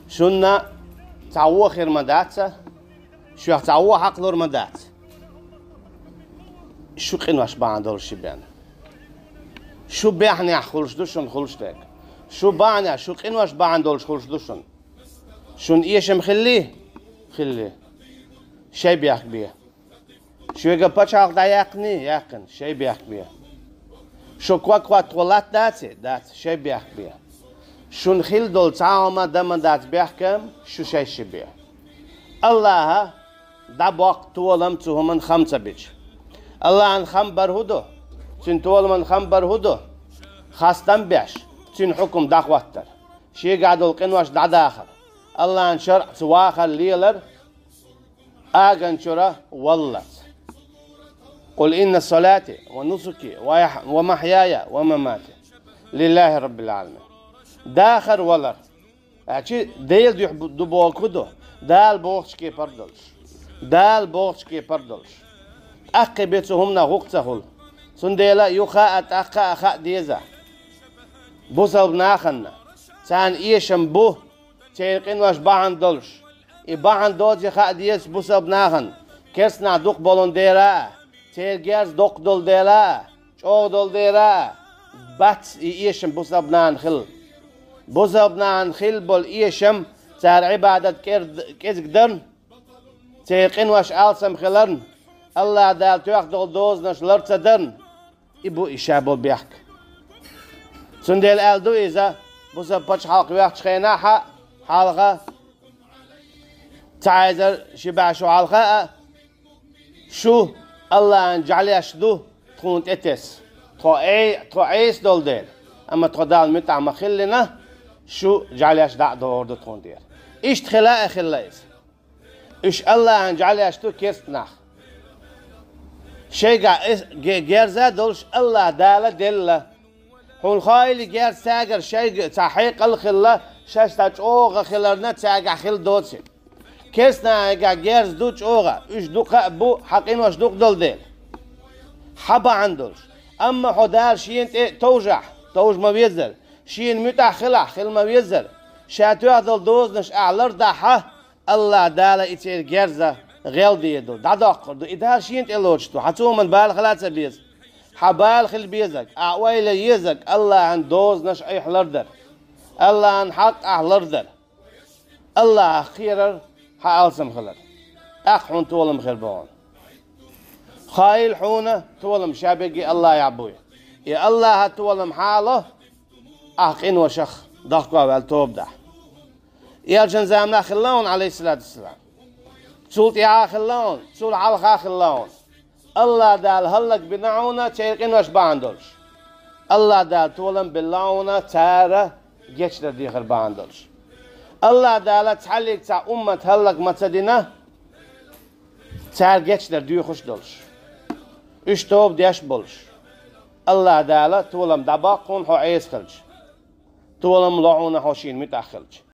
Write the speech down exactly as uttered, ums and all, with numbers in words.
Шунна цхьа вон хир ма дац, шух цхьа вон хьакхалур ма дац. Шу къинош бахьана долуш ши бен. Шу бехнехь хуьлуш ду шуна хуьлуш дерг. Шу бахьана, шу къинош бахьана долуш хуьлуш ду шуна. Шуна эшам хилли? Хилли. Шай бехк бе. Шуьга пачхьалкх дӀаяьккхиний? Яьккхина. Шай бехк бе. Шу ког хӀотта тхо латта даций? Дац. Шай бехк бе. Шуна хилла долу цхьа а хӀума дан ма дац бехкам, шу шай ши бе. Аллаха дӀабоккху толам цу хӀуманна хам ца бича. Аллахьан хам бар хӀун ду? Цуьнан толаман хам бар хӀун ду? Хастам беш, цуьнан хьукум дӀахӀоттар. Шегахь долу къинош дӀадахар. Аллахьан шарӀаца вахар лелар, аган чуьра валлалц. «Къул инна салати ва нусуки ва яхь-, ва махьяя ва мамати лиллахи раббил Ӏаламин». Дахар валар. Аьлчи Делан дуьхьа бу-, ду бохург хӀун ду? Дала бохучу кепара долуш. Дала бохучу кепара долуш. ТӀаккха бен цу хӀуманах гӀуллакх ца хуьлу. Цундела юха а, тӀаккха а хаа деза бусалба нахана. Царна эшам бу, церан къинош бахьана долуш. И бахьана доций хаа деза бусалба нахана. Керстанахь дукха болун дера а, церан герз доккха долу дела а, чӀогӀа долу дела а, бац и эшам бусалба нахана хилла. Бусалба нахана хилла болу эшам цара Ӏибадат кӀер-, кӀезиг дарна, церан къинош алсам хиларна, Аллаха Дала тоьхна долу дозанаш лар ца дарна, и бу и ша болу бехк. Цундела аьлла ду иза, бусалба пачхьалкх вехчу хенахь а, хьалха, цхьа эзар ши бӀе шо хьалха а, шу Аллахьан жӀаьлеш ду тхуна тӀетесна. Тхо Ӏе-, тхо Ӏеса долу дела, амма тхо Далла муьтӀахь ма хиллина, шу жӀаьлеш дӀа а догӀур ду тхуна тӀера. Иштта хила а хилла иза. Уьш Аллахьан жӀаьлеш ду керстанах. Шайгахь эс-, ге-, герз а долуш Аллаха Дала делла. Хьуна хаийла герз цаьргара шайга цхьа хьекъал а хилла, шаьш цхьа чӀогӀа хиларна цаьргахь хила доций. Керстанашкахь герз ду чӀогӀа, уьш дукха а бу, хьан къинош дукха долу дела. Хьан бахьана долуш. Амма хьо Дала шена тӀе товжахь, товжа ма везара, шена муьтӀахь хилахь, хила ма везара, ша тоьхна долу дозанаш ахь лардахь, Аллаха Дала и церан герз гӀелдийр ду, дӀадоккхур ду. И Дала шена тӀе лоцуш ду. Хьан цу хӀуманна бала хила а ца беза. Хьан бала хила безарг, ахь ойла езарг Аллахьан дозанаш айхьа лардар. Аллахьан хьакъ ахь лардар. Аллахьах кхерар, хьан алсам хилар. ТӀаккха хьуна толам хир бу хьуна. Хаийла хьуна толам ша берриге Аллахьехь буй. И Аллахьан толам хьан ло, ахь къиношах дохко а ваьлла тоба дахь. Элчан заманахь хилла хьуна, Ӏалайхиссалату вассалам. Цул тӀаьхьа хилла хьуна, цул хьалха хилла хьуна. Аллаха Дала хӀаллакбина хьуна церан къинош бахьана долуш. Аллаха Дала толам белла хьуна цара гечдар дехар бахьана долуш. Аллаха Дала цхьаллиг цхьа уммат хӀаллак ма ца дина, цара гечдар доьхуш долуш. Уьш тоба деш болуш. Аллаха Дала толам дӀабоккху хьуна хьо Ӏеса хилча. Толам ло хьуна хьо шена муьтӀахь хилча.